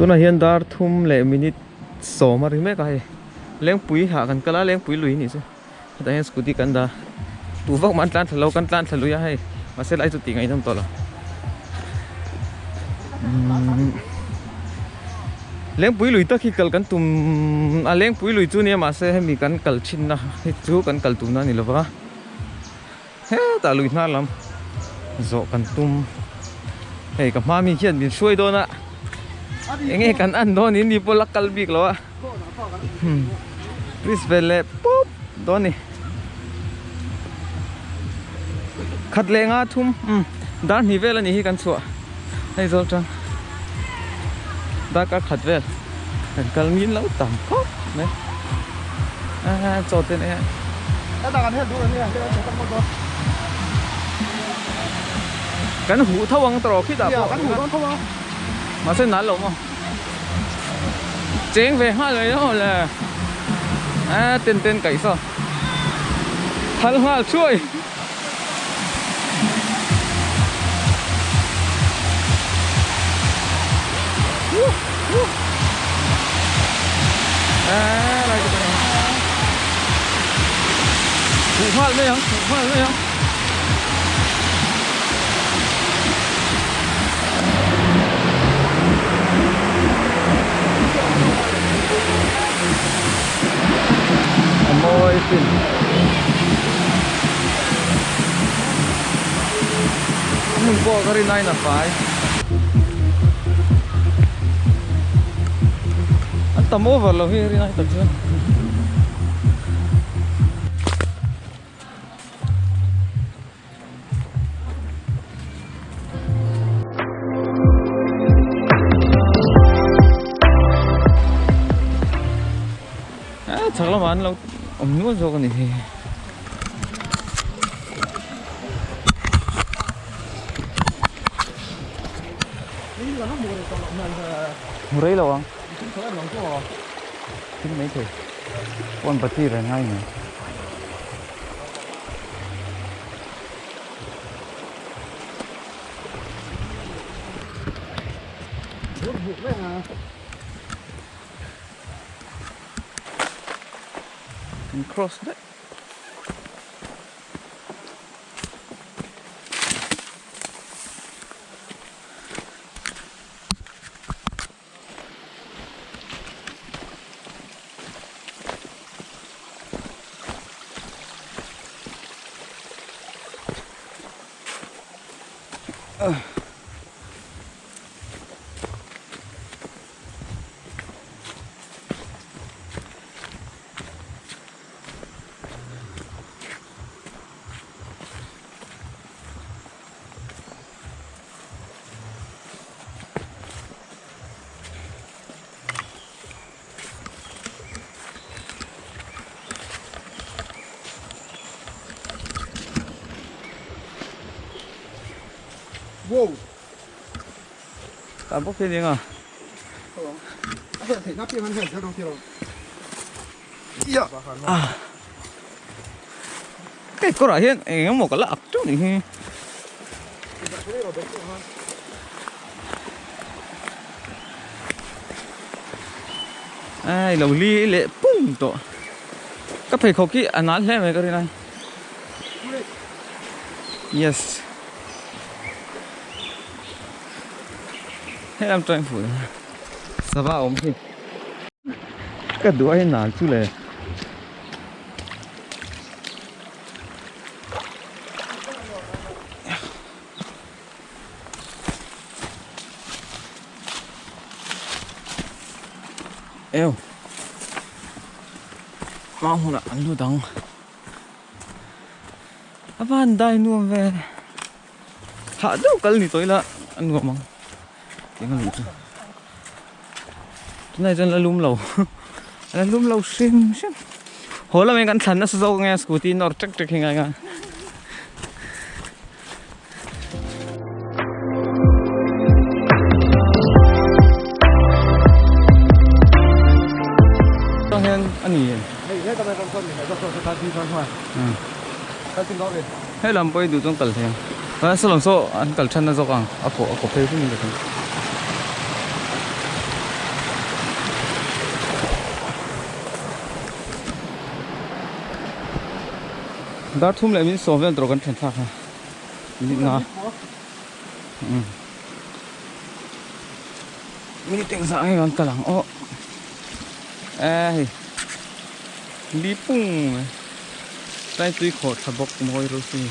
Tunah hian dar thum leh minute sawm a ri mek a hei lengpui hah kan kal a lengpui lui anih chu hetah hian scooty kan dah tu vak mah an tlan thla lo kan tlan thla lui a hei mahse lai chu tih ngaihnawm tawh lo umm lengpui lui tak hi kal kan tum a lengpui lui chu nia mahse hemi kan kal thin na hi chu kan kal tumna a ni lova hetah lui hnar lam zawh kan tum hei ka hma mi khian min hruai dawn a enge kan an dawn in ni pawh la kal bik lo a twist ve leh pawp dawn a ni khat leh nga thum umm dar hnih vel a nih hi kan chhuah hei zawl tang darkar khat vel kan kal ngin lo tam khawp mai a chaw te nei a. Kan huh tho ang tawh khitah pawh kan huh dawn tho a mahse nal lo maw cheng ve nghal mai maw le a ten ten kaih saw thal nghal thuai a lai te huh nghal mai ang huh nghal mai ang. A mawi sin. Hmun pawh ka rin aiin a fai. An tam over lo hi rin ai tak chuan. Chhak lamah an lo awm nual zawk a ni hi. Hmu rei lo ang. Thil mai thei. Phone battery reng ngai mai. Kan cross daih. Wow. Tan bawk hi nia. Hei kawrah hian eng emaw ka la ak teuh nih hi. Ai lo li leh pung tawh. Ka pheikhawk hi a nal hle mai ka rin a. Yes. Hei lam tawng fuh sava awm hi. Ka duh a hi nal chu le. Eo hma hunah an lut ang a van dai nuam ve hah deuh kal ni tawh ila a nuam ang eng a luh chu tunah chuan la lum lo la lum lo hrim hrim haw lamah hian kan thlan nasa zawk ang e scooty nawr ṭek ṭek hi ngai nga. He lam pawh hi duh chuan kal thei ang a saw lam saw an kal than na zawk ang a kawh a kaw phei fum in ka hria. Dar thum leh min sawm vel tur kan then thlak a minute nga umm minute engzah nge kan kal ang aw e hei li pung mai tlai tui khawh tha bawk mawi ro si.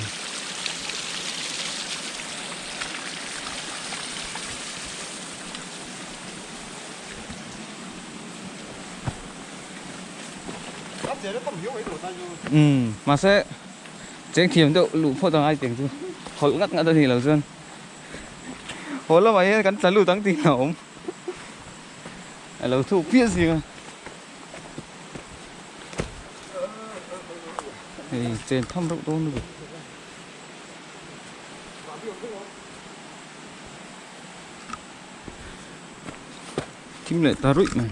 Umm mahse cheng thiam deuh luh phawt a ngai tih ang chu hawlh ngat ngat a nih loh chuan haw lamah hian kan tla lut ang tih a awm a lo thuk piah zing a hei chen tham reuh dawn lutuk. Thim leh ta ruih mai.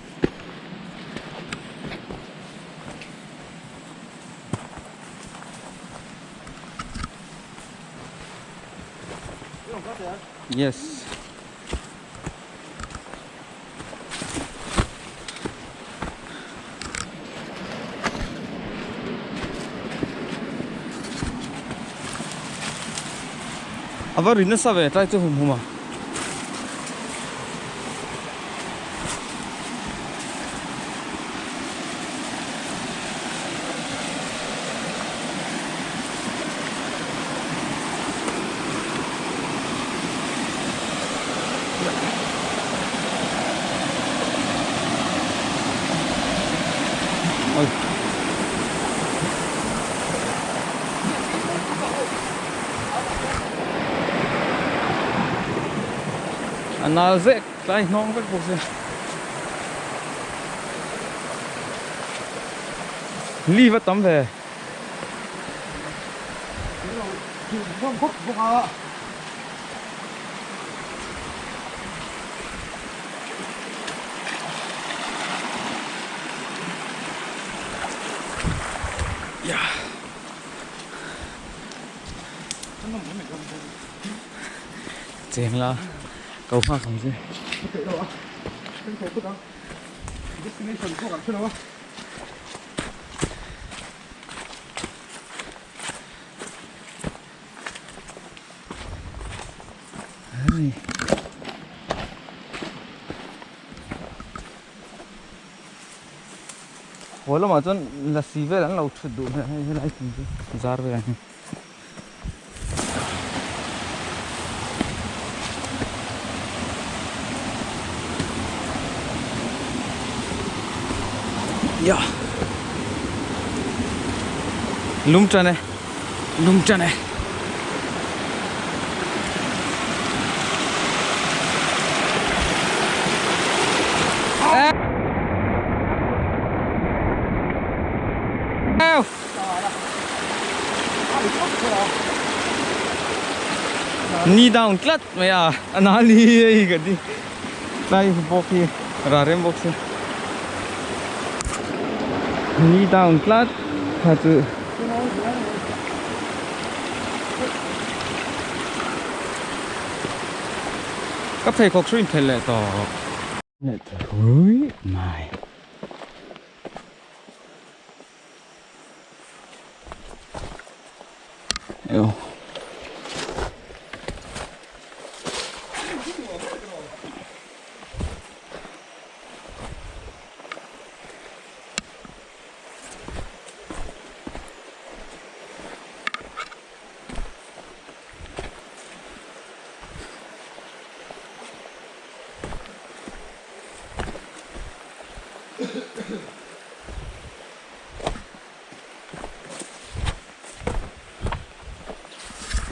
Yes. A va ri nasa ve tlai chu hum hum a. Oi. A nal zek tlai hnawng vek bawk se. Leave a tam ve. Cheng la ko nghak ang che. Haw lamah chuan lasi vel an lo thut duh hmel hei helai thing chu zar vel ang hi. Ya lum tan e lum tan e. Ni down tlat mai a a nal hi hei ka ti tlai bawk hi rah rem bawk se ni down tlat kha chu ka pheikhawk chu inphelh leh tawh leh tawh mai.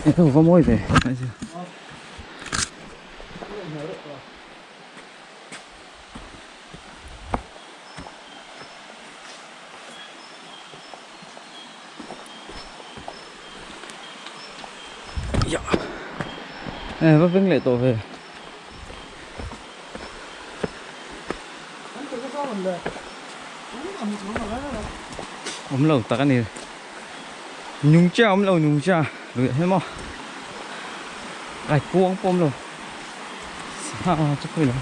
Ê va mawi ve Ê va veng leh tawh ve. Awm lo tak a ni. Nung cha awm lo nung cha lui ah hian maw ai kuang pawh awm lo sangha chu khawi lo.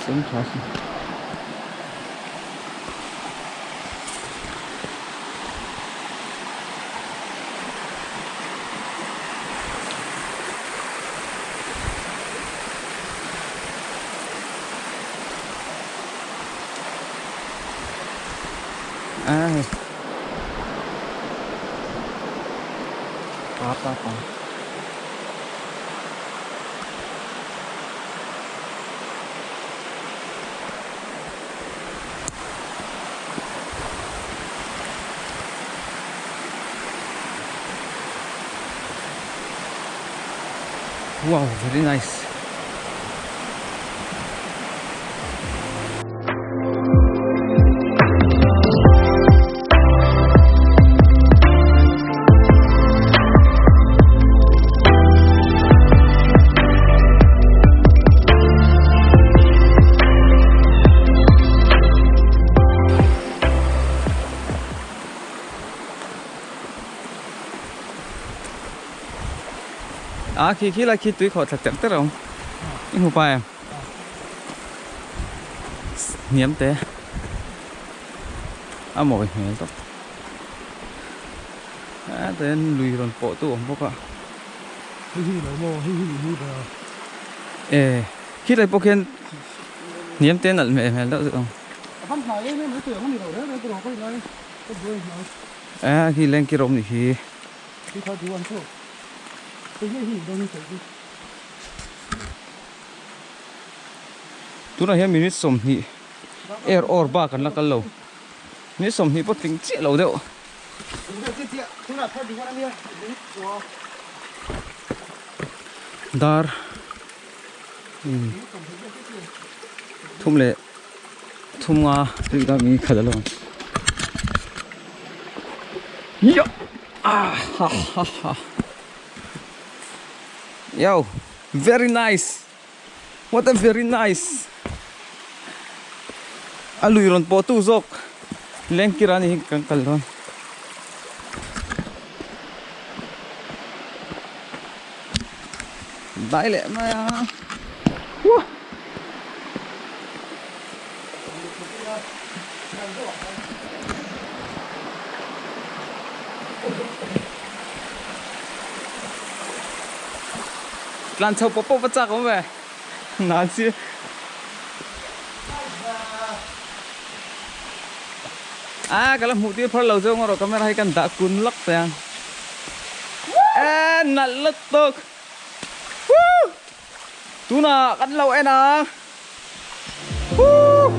Sem tha si. Ai. Pa pa pa. Wow, very nice. A khi khi lai khi tui khawh thla ter ter a awm i hmu pa em hniam te a mawi hmel tawp hetah hian lui rawn pawh tu a awm bawk a e khilai pawh khian hniam te nalh hmel hmel deuh deuh a e khi lengkir a awm nih hi. Tunah hian minute 20 air or bak an la kal lo minute 20 pawh tling chiah lo deuh. Dar thum leh thum nga tih kha min khalh alawm. Ah ha ha ha Yo very nice What a very nice A lui rawn pawh tu zawk lengkir a ni hi kan kal dawn Dai leh mai a Wah Tlan chho pawp pawp a chak awm ve nan si. A ka la hmuh tir phar lo zawng erawh camera hi kan dah kun lawk teh ang. E nalh lutuk. Woo! Tunah kan lo en a. Woo!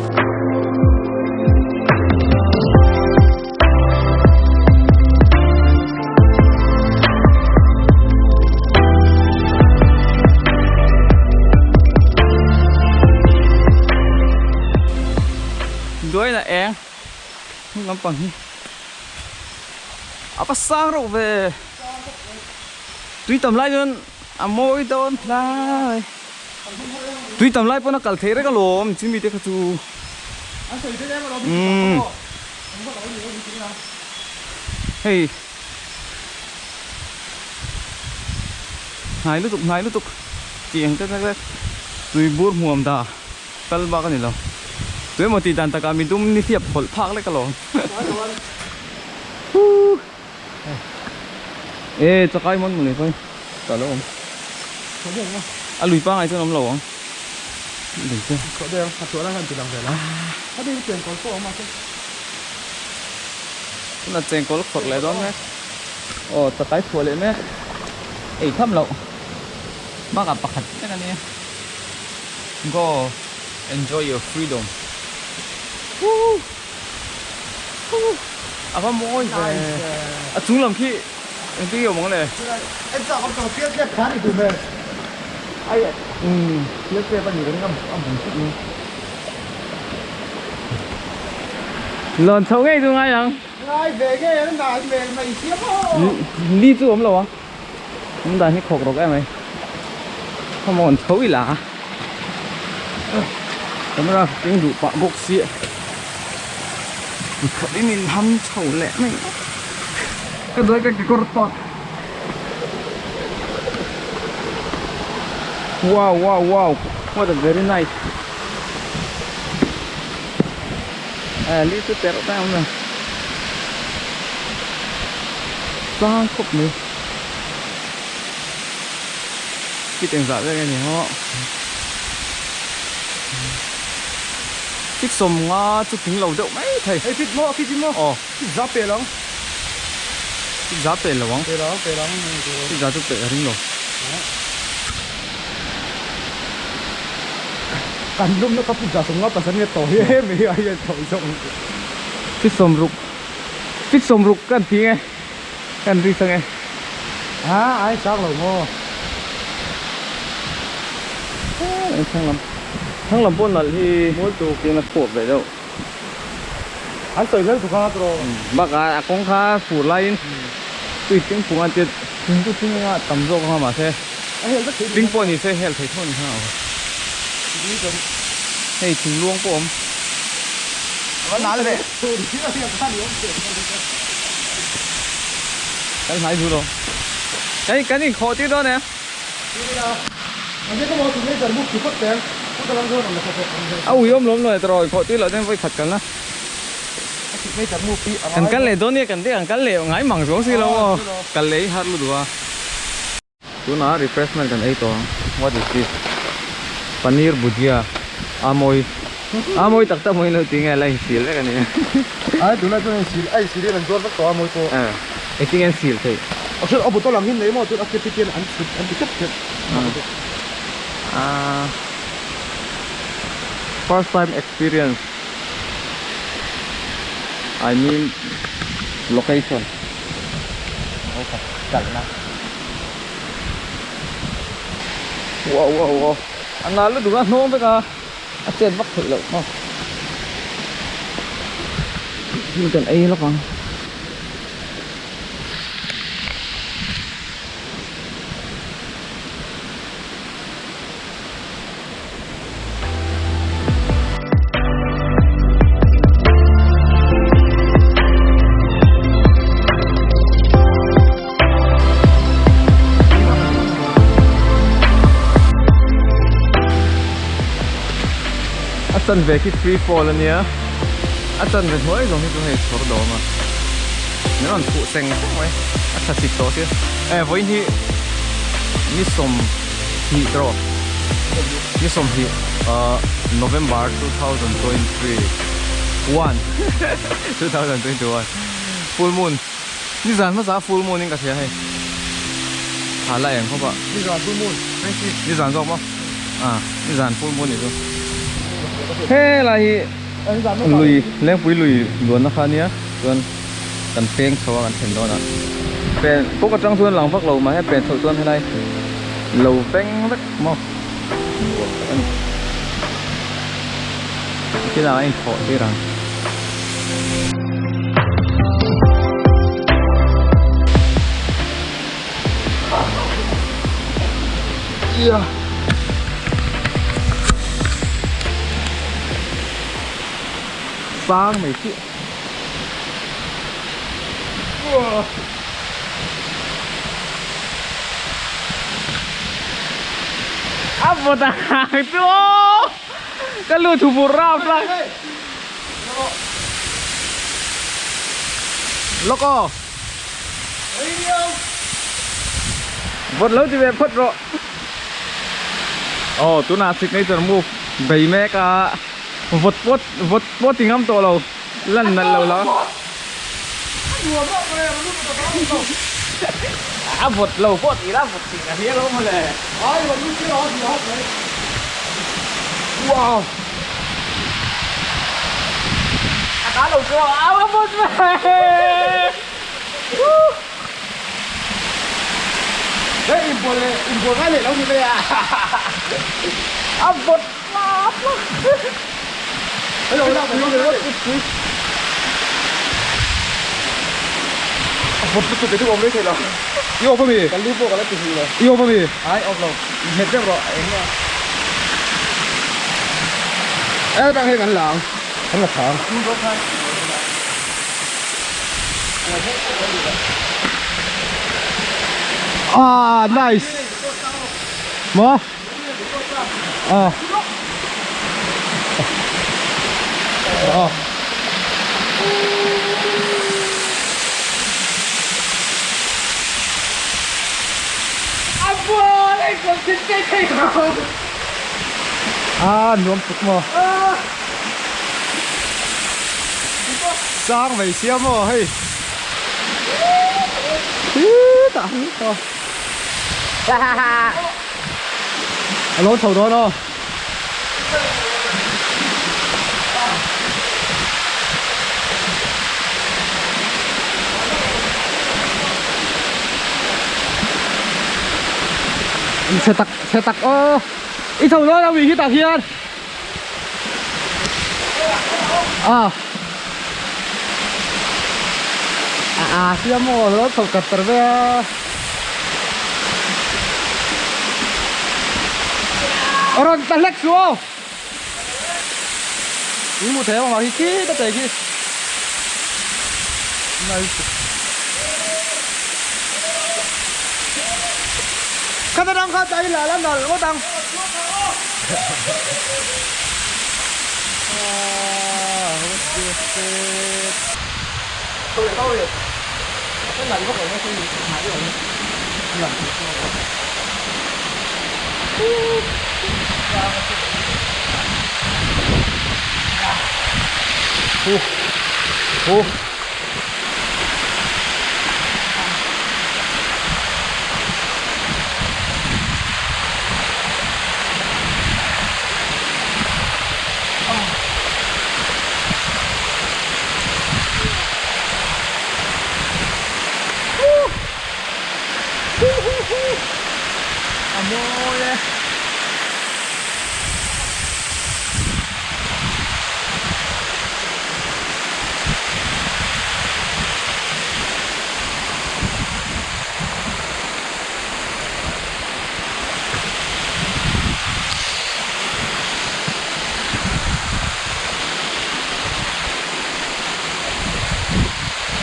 Duaina eng hnung lampang hi a va sang reuh ve tui tam lai chuan A mawi dawn hlai. Tui tam lai pawn a kal theih reng alawm chimi te kha chu. Umm. Hei. Hnai lutuk hnai lutuk tiang te te tui bur hmuam da kal bak a ni lo. Tui emaw tih dan takah mi dum ni hliap hawlh phak lek alawm. Huu. E chakai mawn mawle phai ta lo awm a lui pangai chuan awm lo ang lui te tuna chengkawl khawrh leh dawn mek aw chakai chhuah leh mek ei tham loh bakah pakhat vek a nia go enjoy your freedom woo. A va mawi ve a chung lam khi engtin nge awm ang le umm pial tep a ni ka ring a bul chiah mai lawn chho ngei chu ngai ang li chu awm lo ang awm dan hi khawk rawk em mai khawmawn chho ila camera keng duh pah bawk sia khat in in ham chho leh mai ka duai ka kekawr tawt wow wow wow what a very nice. Li chu terh ta awm lo. Sang khawp mai. Fit engzah vel nge ni haw. Fit 50 chu tling lo deuh mai thei. Hei fit maw fit maw? Aw. Fit za peh lo ang. Fit za peh lo ang. Peh lo ang peh lo ang. Fit za chu peh a ring lo. Kan lumna kha fit za 50 pasal nge tawh hi hemi hi a hian tawh zawk. Fit 60 fit 60 kan ti nge kan ri sang e. A ai sang lo maw? Thlang lam thlang lam pawh nalh hi mawi tur hian a khuap ve deuh. An sawi zel tuk a tawh. Bakah a kawng kha fur laiin tui tling phung a tia thing chu thing anga tam zawk anga mahse tling pawh ni se hel thei tho ni kha hei thing luang pawh awm. Kan hnai zu lo. Kan kan inkhawh tir dawn em? A ui awm lawm lo e tawh inkhawh tir loh chuan vawi khat kalna. Kan kal leh dawn nia kan kan kal leh ngai mang zawng si lo maw kal leh hi har lutuk a. Tunah refreshment kan ei tawh ang what is this paneer bhujia a mawi a mawi tak tak mawi lo tih nge a la insil vek a ni. Ai tunah chuan a insil a insil hian an zuar vek tawh a mawi pawh. Engtin nge an sil theih? A hriat a bottle ang hi nei maw chuan a kep hi khian an chhut an ti kep kep. First time experience I mean location. Wow wow wow a nal lutuk a hnawng vek a a chet vak theih loh maw thil kan ei lawk ang. A chanve khi free fall a nia a chanve hnuai zawng hi chu hei chhawr dawm a min rawn phuh seng seng mai a tha sik tawh sia e vawiin hi ni 20 tawh ni 20 November 2023 2021 full moon Nizan hmasa full moon in ka hria hei. Ha la eng khawp a. Nizan full moon. Nizan zawk maw? Ah, nizan full moon ni chu. He lai hi lui Lengpui lui luanna kha ania chuan kan peng chho a kan thlen dawn a. Pen kawng atang chuan lang vak lo mahse pen chhoh chuan helai lo veng vek maw nuam tak a ni. Thil ah a inthawh tir ang. Sang mai chiah. A vawt ang chu aw! Ka lu thu vur rap lai. Lawk aw. Vawt lo ti ve phawt rawh. Aw tunah signature move bei mek a vawt pawt vawt pawt ti ngam tawh lo lan nalh lo la. A vawt lo pawh tih la vawt tih ka hria lo mawle. Wow. A cá đầu chưa? À, ba bút về. Hey, impor impor ngay lệ đâu như vậy à? À, bột lắm. Hello, hello, hello, hello. Bột bột cái thuốc ông đấy thầy là. Yêu không gì? Cái lưu bộ cái là gì rồi? Yêu không gì? Ai, ông rồi. Hết rồi, em. Ê, đang hay gắn lợn. Hắn là thợ. À, nice. Mà. À. À. A nuam tuk maw? Sang mai sia maw hei. Tah hi aw. A lo chho dawn aw. Chhe tak chhe tak aw. I chho dawn a ui khi tah khian. A. A a sia maw lo chho kat tar ve a. A rawn ta hlek suh aw. In hmu thei ang khi khi ta tei khi. Kha ta dang kha ta i la la nal ngawt ang. A mawi e.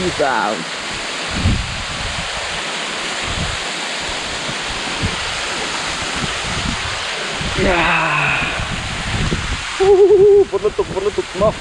Peace out. Yeah. Pot lutuk, pot lutuk maw.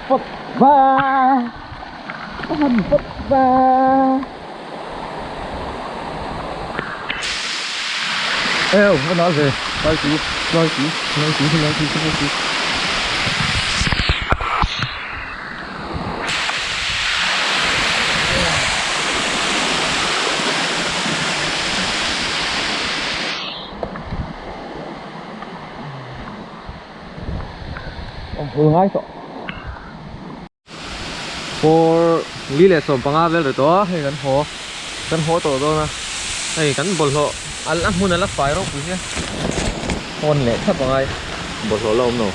Phật va Hàn Phật va Eo, nó nói về Nói chú, nói chú, nói chú, nói chú, nói chú Awm hul ngai tawh. Four li leh 15 vel ri tawh a hei kan haw kan haw tawh dawn a hei kan bawlhhlawh a la hmun a la fai ropui sia hawn leh thlap angai bawlhhlawh la awm lo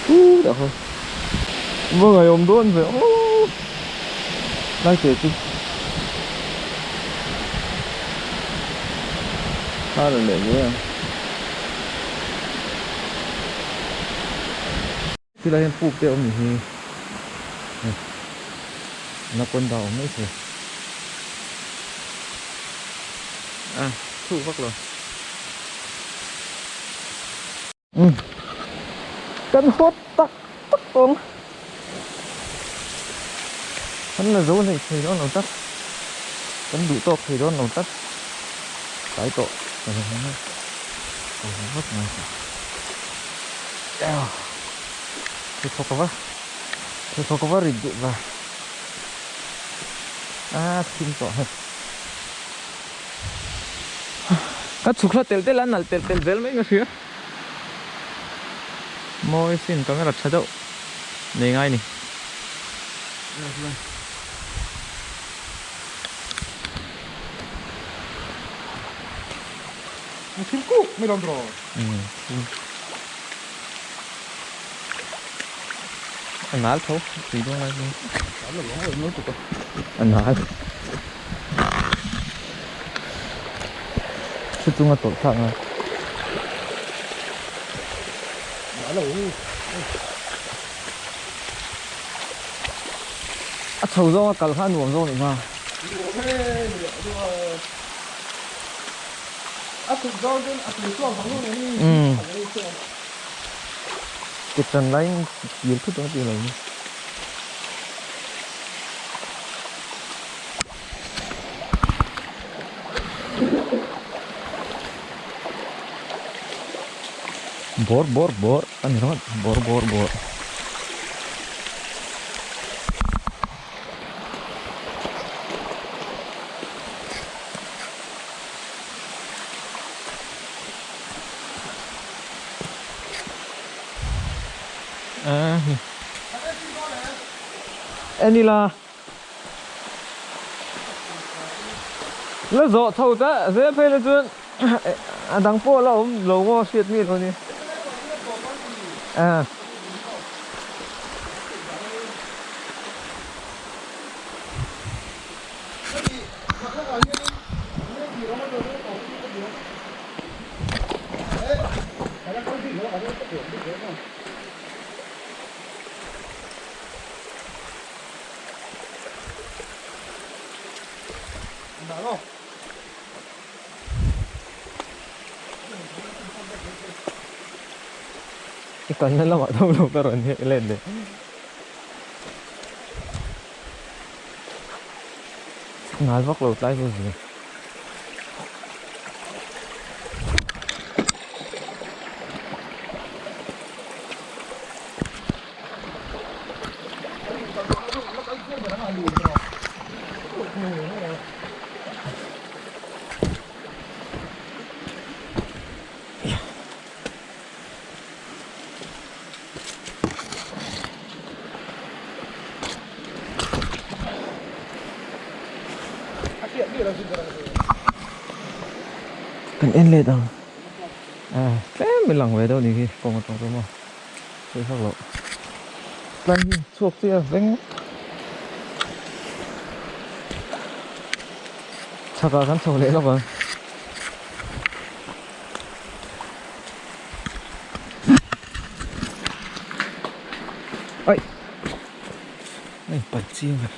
huh dah khaw va ngaihawm dawn ve aww lai teh chu a la leh ve ang. Tilai hian puk te a awm ni hi hei anaconda a awm mai thei a thuk vak lo umm kan hawt tak tak tawng kan la zo hleih thei dawn lo tak kan duh tawk thei dawn lo tak tlai tawh vak mai thawk a va thawk a va rit duh va. A thim tawh hei. Ka chhuk hla tel tel a nalh tel tel zel mai ka hria. Mawi sin camera tha deuh nei ngai ni. Thim kuk mai lawm tawh. A nal tho tui dawn lai chu. A nal. Thu chunga tawlh thlak ngai. A chho zawnga kal kha a nuam zawk nih hma. Ke chan laiin kir thut ang tih lo ni. Bawr bawr bawr a ni ringawt bawr bawr bawr. En ila la zawh chho ta zel phei la chuan a dang pawh la awm lo maw hriat mi lo ni a. I kalna lamah tho lo ka rawn let leh. Ngal vak lo tlai chu zia. Kan en let ang tlem i lang ve deuh ni hi kawng atang chu maw sawi vak loh tlai hi chhuak chiah veng chhakah kan chho leh lawk ang. Ai Ai pai chiang a.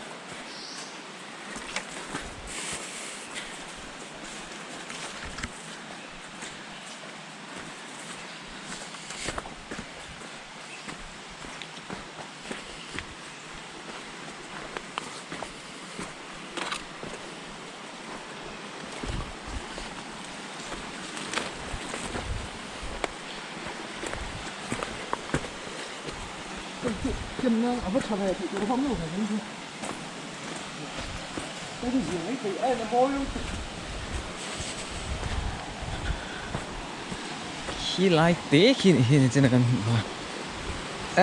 Khi lai te khi nih hi nichin a kan hmuh kha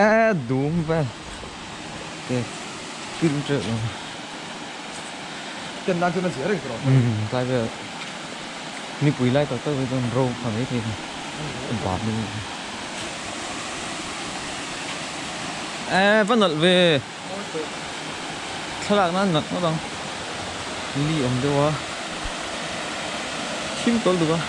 e dum vel te film teuh lo Ken nan chuan a zia reng tawh umm tlai vel nipui lai tak tak hi chuan ro pha mai thei a bap ni e va nalh ve thlalak nan nalh ngawt ang li awm deuh a thim tawl duk a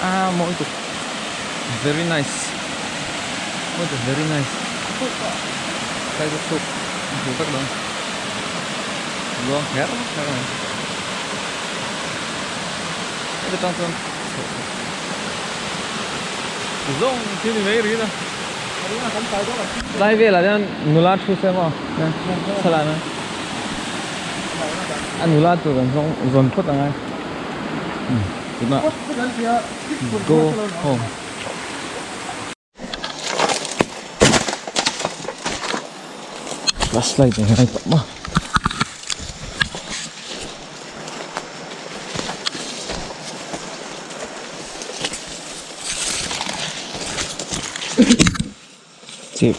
Ah mawi tuk very nice mawi tuk very nice tlai chu chhuk a hmu tak dang luang kher kher mai heta tang chuan chhoh theih zawng thil ni mai rin a tlai velah hian nula thu se maw thlalak na a nula tur kan zawng zawn phawt angai. Tunah go home. Flashlight a ngai tawh maw. Chip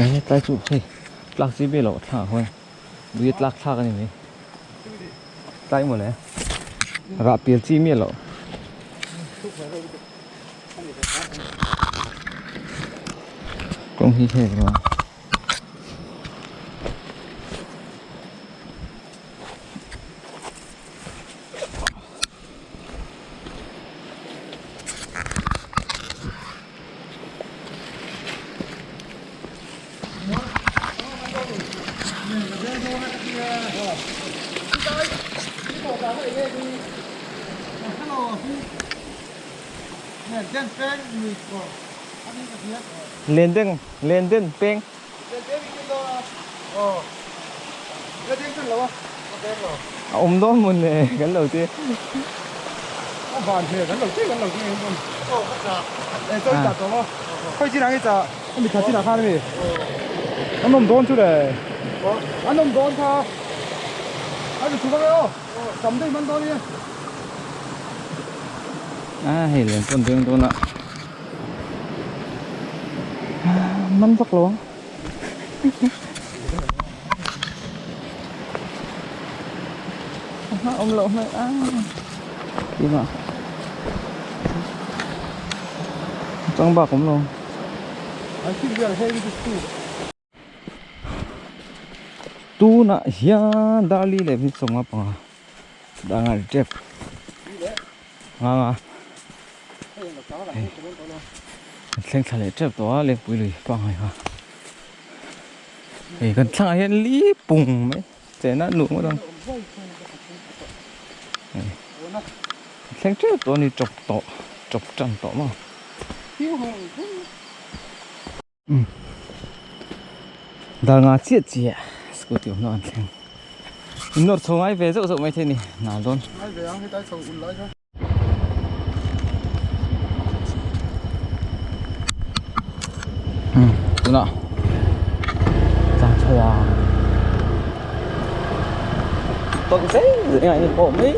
Ê tlai chu hei tlak chi vel loh thlak ah khuan lui tlak thlak a ni mai tlai mawle rah pial chi miah loh. Kawng hi hek lo. Len den len den peng a awm dawn mawn le kan lo ti a hei len pawn deng dawn a man vak lo ang. A awm loh hmel a tima chang bak awm lo. Tunah hian Darli leh Hmingchawng a panga danga ri tep ngang a hei kan thleng thla leh tep tawh a lengpui lui pangngai kha hei kan thlangah hian li pung mai chena nuam ngawt ang hei thleng tep tawh a ni chawp tawh chawp tan tawh maw. Dar nga chiah chiah scooty awm na an thleng in nawr chho ngai ve zauh zauh mai thei ni nal dawn. Ngai ve ang hetlai chho ul lai kha. Tunah tlang chho a tawlh zel zel a ni pawh mai.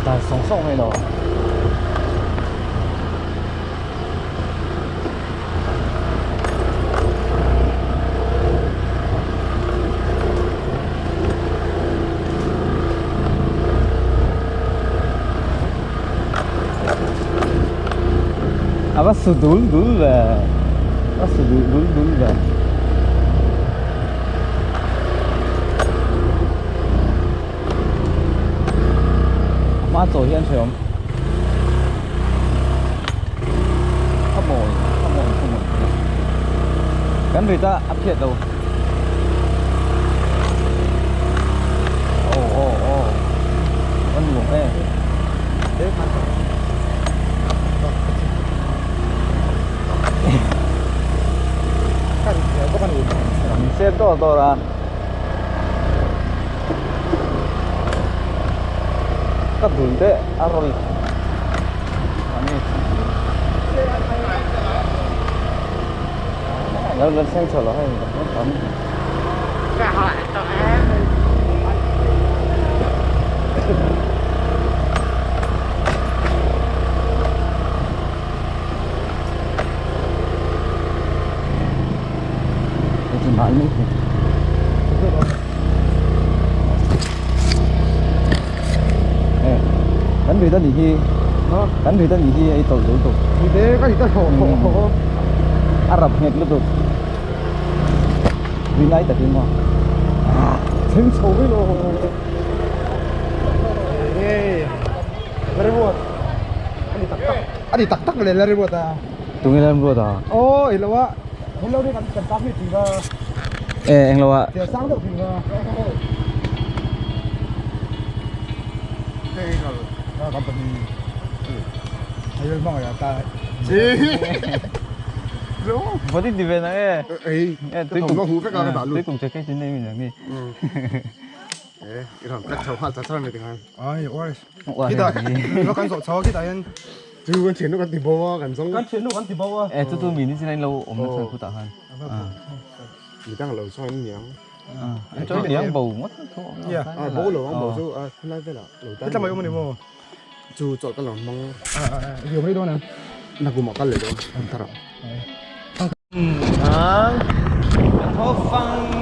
Dan sawng sawng mai lo. A va su dul dul ve a va su dul dul dul ve a hma chaw hian hrehawm khawmawi khawmawi khawmawi kan rit a a phiat lo aw aw aw a nuam em. Sep dawr dawr a ka dul te a rawn lo lo thleng chho lo hei tam Kan rit anih hi. Kan rit anih hi ei tawlh lutuk. Ni te ka rit a hlawh. A rap nghet lutuk. Rinai takin maw. Thleng chho mai lo. Very good. Ani tak tak. Ani tak tak le la report a. Tunge la report a? Aw ilo a. Hello ni kan kan tak ni thinga. E englo a. Tiang sang deuh thinga. Body ti ve na e. Ei, tui kum tui kum che ke chin nei min ni. E chu chu mi ni chin lo om na chan khu ta han. An chawi niang bo ngawt thu awm lo. A bo lo ang bo chu a khulai velah lo tan. Hetlama i awm a ni maw? Chu chawlh ka lo hmang. A i awm rei dawn em? Nakum ah kal leh dawn an thar ah. Ang kan tho fang.